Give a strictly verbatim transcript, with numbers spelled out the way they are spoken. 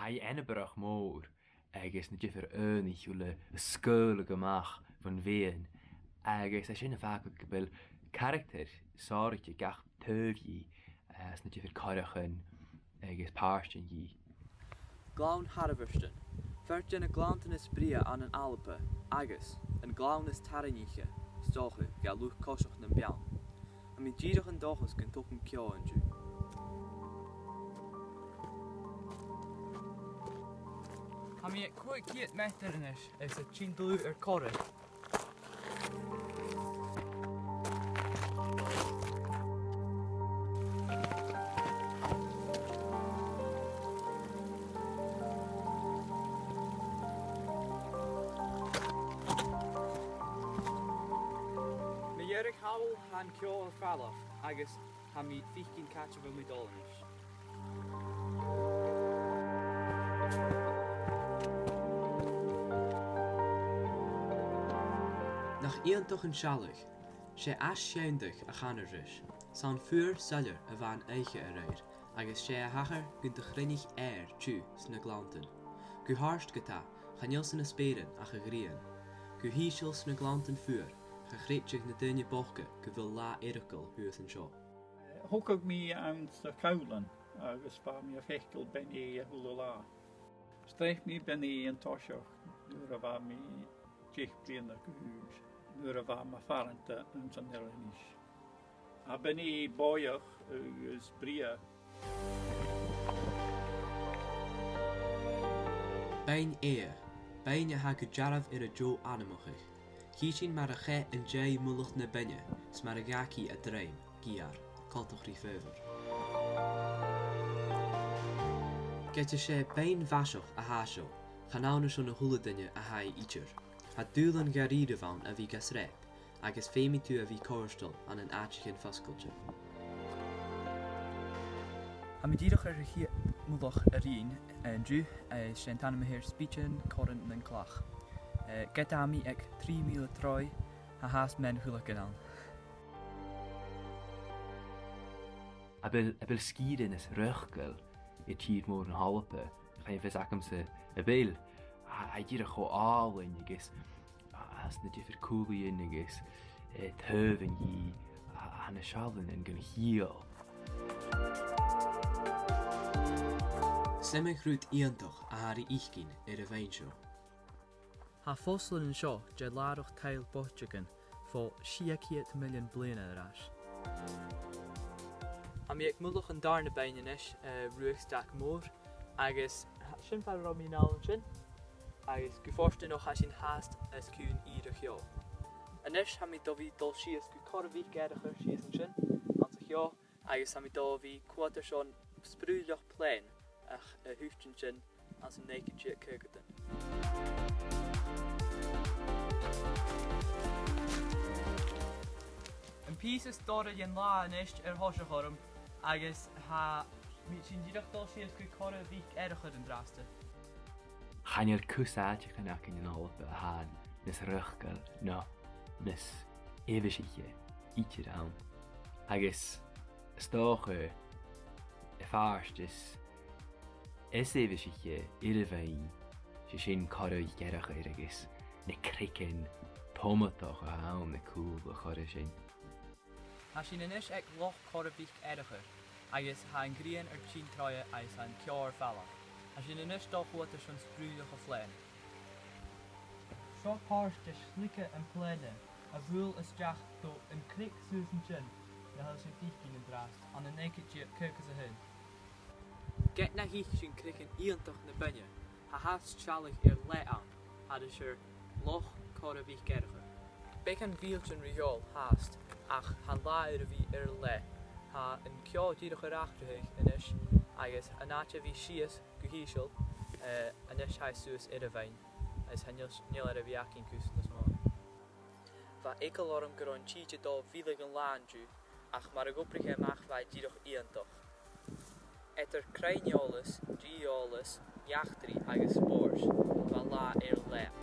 a dh'Eadinbearg Mòr, agus na diofar aonaich uile a' sgaoileadh a-mach bhon bheinn, agus tha sin a' fàgail gu bheil caractar sònraichte gach taobh dhith, eh, anns na diofar choireachan agus pàirtean dhith. Gleann Tharbhairstein, fear de na gleanntan as brèagha ann an Alba, agus an gleann as tarraingiche, 's dòcha, do luchd-coiseachd nam beann. Tha mi dìreach an dòchas gun tog mi ceò an-diugh. Tha mi aig còig ceud meatair a-nis, is a' tighinn dlùth air corra. Mu dheireadh thall tha an ceò air falbh agus tha mi a' faicinn càit a bheil mi dol a-nis. Nach iongantach an sealladh, 's e Ais Seanndach a chanar ris, 's ann fuar soilleir a bha an oidhche a-raoir, agus 's e a thachair gun do chruinnich adhar tiugh sna gleanntan. Gu h-àrd ge-tà, chan eil sna speuran ach a' ghrian. Gu h-ìosal sna gleanntan fuar, cha chreideadh na daoine bochda gu bheil latha eireachdail shuas an seo. Thogadh mi anns a' Chabhlan agus bha mi a' faicinn Beinn Eighe a h-uile latha. Sreap mi Beinn Eighe an toiseach nuair a bha mi deich bliadhna a dh'aois, nuair a bha mo phàrant anns an Eilean Innis. Tha Beinn Eighe bòidheach agus brèagha. Beinn Eighe, beinn a tha gu dearbh air a deagh anmochadh. Chì sinn mar a chaith an dèidh mullach na beinne, 's mar a dh'fhàg i a druim, geur, coltach ri faobhar. Ged as e beinn mhaiseach a tha seo, chan ann airson a h-uile duine a tha i idir. Tha dùbhlan dha-rìribh ann a bhith ga sreap, agus feumaidh tu a bhith cofhurtail ann an àiteachan fosgailte. Tha mi dìreach air a' chiad mullach a ruighinn an-diugh, eh, 's e an t-ainm a th' air Spìdean Corran nan Clach. Eh, ged a tha mi aig trì mìle troigh, tha fhathast meadhan-chuileagan ann. A bheil, a bheil sgìre nas riochdail air tìr-mòr na h-Alba? Chan eil fios agamsa a bheil. Tha, tha i dìreach cho àlainn agus, a, anns na diofar chùlaidhean agus, eh, taobhan dhith, a, tha na seallaidhean gun chiall. 'S iomadh rud iongantach a tha ri fhaicinn air a' bheinn seo. Tha foslain an seo de làrach-tadhail boiteagan bho sia ceud millean bliadhna air ais. Tha mi aig mullach an dàrna beinn a-nis, eh, Ruadh Stac Mòr, agus tha, sin far an robh mi an-àird an sin, agus gu fortanach tha sinn fhathast os cionn ìre cheò. A-nis tha mi dol a bhith a' dol sìos gu Corra Mhic Fhearchair sìos an sin, anns a' cheò, agus tha mi dol a bhith a' coimhead airson sprùilleach plèan a, a thuit an sin anns na naochaid deug caogadan. Am pìos as duilghe den latha a-nis air thoiseach orm, agus tha mi, sinn dìreach a' dol sìos gu Corra Mhic Fhearchair an-dràsta. Chan eil cus àiteachan againn an Alba a tha nas riochdail no nas èibhsgichte idir ann. Agus 's dòcha, a' phàirt as, as èibhsgichte air a' bheinn, 's e sin Corra Mhic Fhearchair agus na creagan tomadach a th' ann aig cùl a' chorra sin. Tha sinn a-nis aig Loch Corra Mhic Fhearchair, agus tha an ghrian air tighinn troimhe agus tha an ceò air falbh. Tha sinn a-nis a' dol a choimhead airson sprùilleach a' phlèan. Seo pàirt de shlige am plèana a bhuail a-steach dhan creag suas an sin, na tha sinn a' faicinn an-dràsta, ann an naochaid deug caogad 's a h-aon. Ged nach fhaic sinn creagan iongantach na beinne, tha fhathast sealladh air leth ann, thairis air Loch Corra Mhic Fhearchair. Beagan mhìltean ri gheòl fhathast, ach tha an latha air a bhith air leth. Tha an ceò dìreach air atharrachadh a-nis, agus an àite a bhith sìos gu h-ìosal, eh, a-nis tha e suas air a' bheinn, agus chan eil, chan eil e air a bhith againn gus nas motha. Bha eagal orm gun robh an tìde a' dol a mhilleadh an latha an-diugh, ach mar a dh'obraich e a-mach bha e dìreach iongantach. Eadar cruinn-eòlas, dìth-eòlas, eachdraidh agus spòrs, bha an latha air leth.